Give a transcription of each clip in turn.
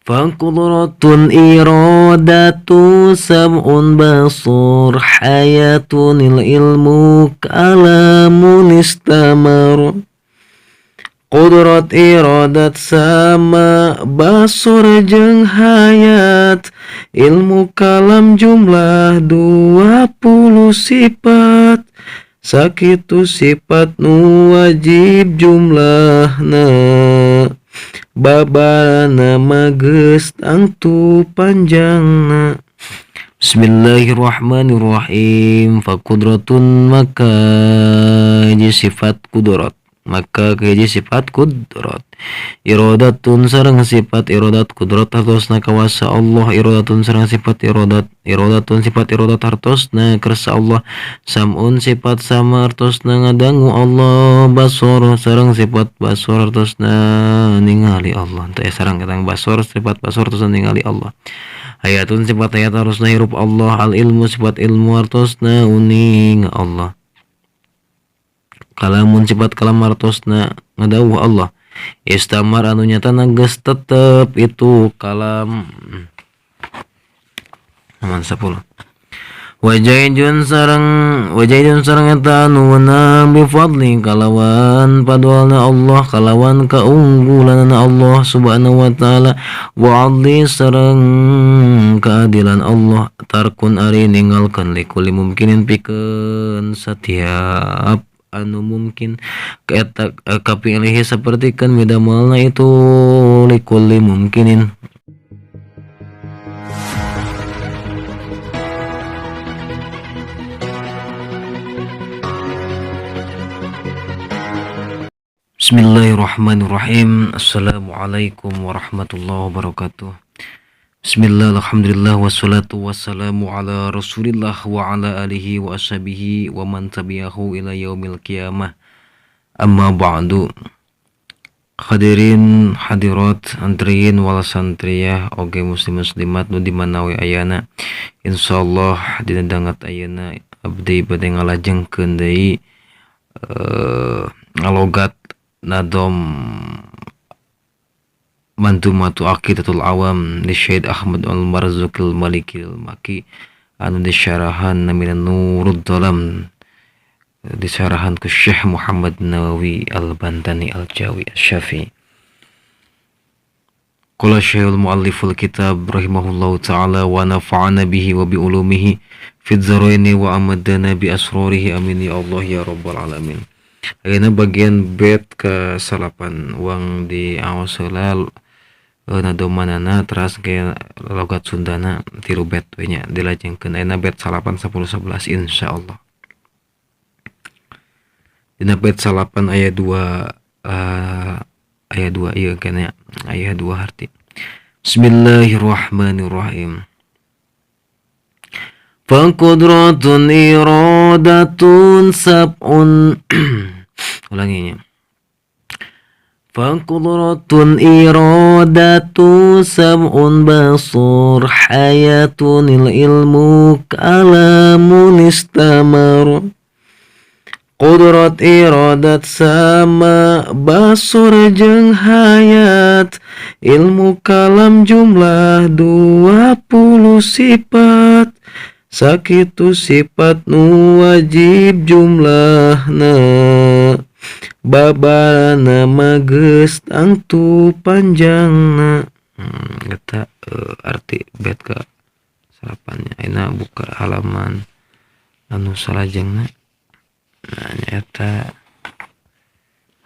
Faqudratun iradatu sam'un basur hayatunil ilmu kalamun istamar. Qudrat iradat sama basur jeung hayat ilmu kalam jumlah 20 sifat sakitu sifat nu wajib jumlahna babana mah geus tangtu panjangna. Bismillahirrahmanirrahim. Faqudratun maka hiji sifat kudrat, maka hiji sifat kudrat. Iradatun sareng sifat iradat, kudrat hartosna kawasa Allah. Iradatun sareng sifat iradat, iradatun sifat iradat hartosna kersa Allah. Sam'un sifat sama hartosna ngadangu Allah. Basor sareng sifat basor hartosna ningali Allah. Teu sareng ketang basor sifat basor hartosna ningali Allah. Hayatun sifat hayat hartosna hirup Allah. Al ilmu sifat ilmu hartosna uning Allah. Kalamun sifat kalam hartosna ngadawuh Allah. Istamar anu nyatana geus tetep itu kalam. Halaman 10. Wajaijun sareng eta anu wenang bifadli kalawan padwalna Allah, kalawan kaunggulanna Allah subhanahu wa ta'ala, wa adli sareng keadilan Allah. Tarkun ari ninggalkeun likuli mumkinin pikeun setiap anu mungkin keeta kapilihi sapertikeun midamelna itu likulli mumkinin. Bismillahirrahmanirrahim. Assalamualaikum warahmatullahi wabarakatuh. Bismillah, alhamdulillah, wassalatu wassalamu ala rasulillah wa ala alihi wa ashabihi wa man tabi'ahu ila yaumil qiyamah. Amma ba'du. Hadirin hadirat, antriin wal santriyah, oge muslim muslimat nu di mana we ayana. Insyaallah dina dangat ayeuna abdi bade ngalajengkeun deui ngalogat nadom Manzumatu Aqidatul Awam li Syekh Ahmad Al-Marzuqil Malikil Maki anu disyarahan namina Nurud Dalam, disyarahan ku Syekh Muhammad Nawawi Al-Bantani Al-Jawi Asy-Syafi'i. Qala Syekhul Mualliful Kitab rahimahullahu taala wa nafa'ana bihi wa bi ulumihi fid dzaraini wa amadana bi asrarihi amin ya Allah ya rabbal alamin. Ayeuna bagian bed ke salapan uang di aos heula nadomanana teras ke logat Sundana tilu bed we nya dilajengkeun ayeuna bed salapan 10 11 insyaallah. Dina bed salapan aya 2, aya 2 ieu kene aya 2 arti. Bismillahirrahmanirrahim. Faqudratun iradatun sab'un. Ulanginya. Faqudratun iradatu sab'un basur hayatunil ilmu kalamun istamar. Qudrat iradat sama basur jeung hayat ilmu kalam jumlah 20 sifat sakitu sifat nu wajib jumlahna babana mah geus tangtu panjangna. Eta arti bed ka salapannya. Ayeuna buka halaman anu salajengna. Nah, nyaeta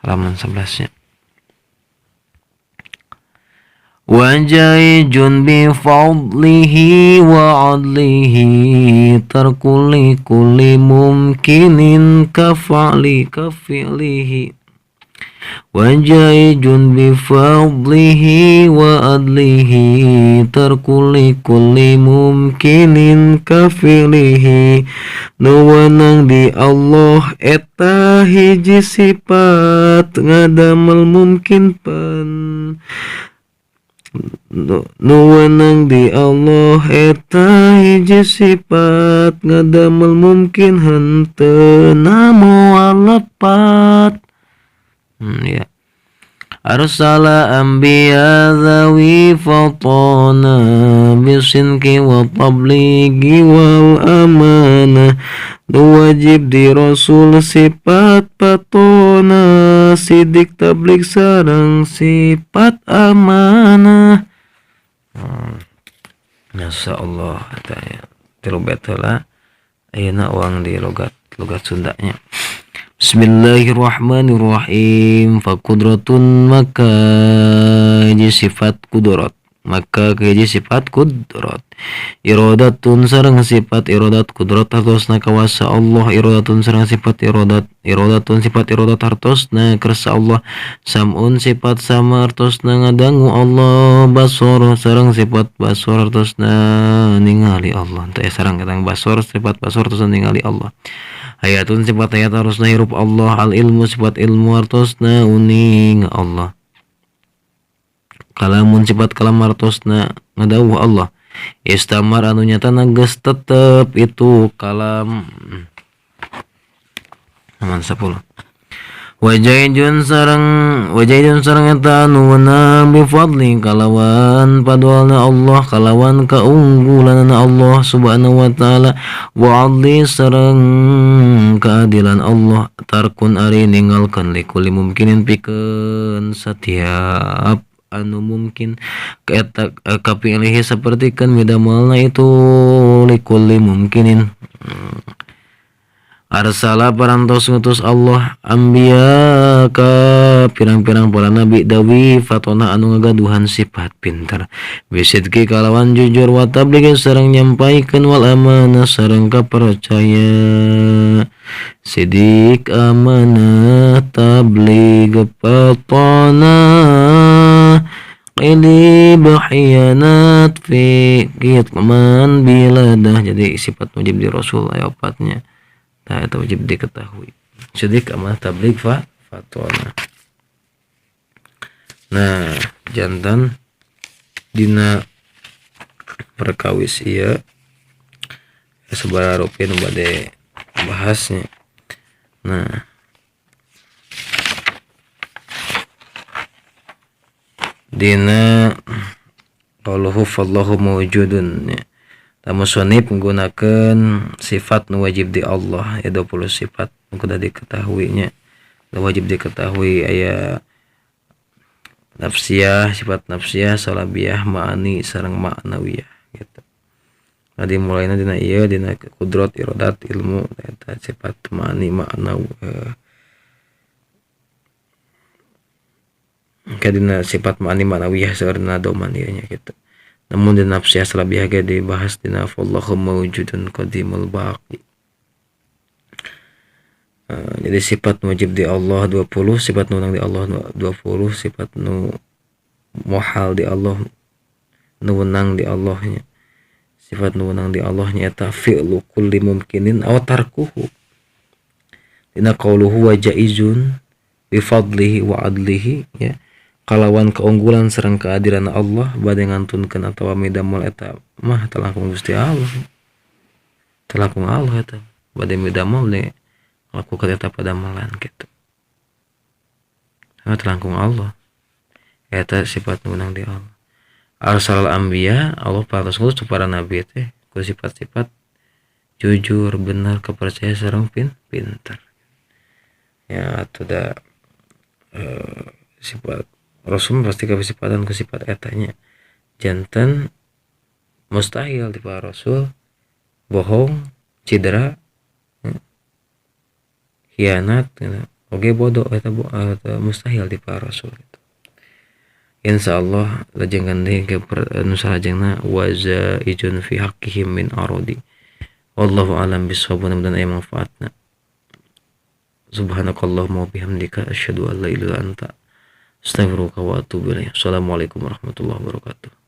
halaman 11 nya. Wajaijun bi fadlihi wa adlihi tarkuli kulli mumkinin kafa'li kafi'lihi. Wajaijun bi fadlihi wa adlihi tarkuli kulli mumkinin kafi'lihi. Nu wenang di Allah eta hiji sifat ngadamel mungkin pen. Nu wenang di Allah eta hiji sifat ngadamel mungkin henteu na moal lepat. Ya. Arsala anbiya dzawi fatana bisinki wa tablighi wal amanah. Nu wajib di rasul sifat patona sidik tabligh sareng sifat amanah. Masya Allah eta ya. Tilu bait heula ayeuna uang di logat logat Sundanya. Bismillahirrahmanirrahim. Fakudratun maka hiji sifat kudrat, maka hiji sifat kudrat. Iradatun sareng sifat iradat, kudrat hartosna kawasa Allah. Iradatun sareng sifat iradat, iradatun sifat iradat hartosna kersa Allah. Sam'un sifat sama hartosna ngadangu Allah. Basor sareng sifat basor hartosna ningali Allah. Teh sareng katang basor sifat basor hartosna ningali Allah. Hayatun sifat hayat hartosna hirup Allah. Al ilmu sifat ilmu hartosna uning Allah. Kalamun sifat kalam hartosna ngadawuh Allah. Istamar anu nyatana geus tetep itu kalam. Halaman 10. Wajaijun sareng wajaijun sareng eta anu wenang bifadli kalawan padolna Allah, kalawan keunggulanna Allah Subhanahu wa taala, wa adli sareng keadilan Allah. Tarkun ari ninggalkeun likulli mumkinin pikeun setiap anu mungkin eta kapiilihi sapertikeun midamelna itu likulli mumkinin. Arsala parantos ngutus Allah anbiya ka pirang-pirang para nabi dawi fatona anu ngagaduhan sifat pinter, bisidqi kalawan jujur, wa tablighi sareng nyampaikeun, wal amanah sareng kapercaya. Sidik, amanah, tabligh, fatona, qili khianat fi kitman biladah. Jadi sifat wajib di rasul aya opatnya. Nah, itu wajib diketahui. Sidik, amanah, tabligh, fatona. Nah, janten dina perkawis ieu sabaraha rupi nu bade bahasnya. Nah, dina qauluhu fallahu mawjudun ya. Musannif menggunakan sifat nu wajib di Allah ya 20 sifat nu kudu diketahuinya. Nu wajib diketahui aya nafsiyah, sifat nafsiyah, salabiyah, ma'ani sareng ma'nawiyah gitu. Nah, dimulaina dina ieu dina kudrat, iradat, ilmu eta sifat ma'ani ma'naw. Dina sifat ma'ani ma'nawiyah saurna doman ieu nya gitu. Namun di nafsiyah salabiyah ge dibahas dina fallahu mawjudun qadimul baqi. Jadi sifat wajib di Allah 20, sifat nu di Allah 20, sifat nu muhal di Allah, nu wenang di Allahnya. Sifat nu wenang di Allah nya eta fi'lu kulli mumkinin aw tarkuhu. Dina qauluhu wa jaizun bi fadlihi wa adlihi ya. Kalawan keunggulan sareng keadilan Allah bade ngantunkeun atawa midamel eta mah telangkung Gusti Allah. Telangkung Allah eta bade midamel ne ngalakukeun eta padamelan gitu. Nah, telangkung Allah. Eta sifat nu di Allah. Arsalal anbiya, Allah parantos ngutus para nabi teh ku sifat-sifat jujur, benar, kepercaya sareng pintar. Ya atuh da sifat Rasul pasti kesifatan sifat etanya. Janten mustahil di para Rasul bohong, cedera, khianat, gitu. Oge bodoh eta mustahil di para Rasul gitu. Insyaallah lajeng deui ke nu salajengna waza ijun fi haqqihim min aradi. Wallahu alam bissawab, mudah-mudahan aya manfaatna. Subhanakallahumma wa bihamdika asyhadu an la ilaha illa anta astaghfiruka wa atubu ilaik. Assalamualaikum warahmatullahi wabarakatuh.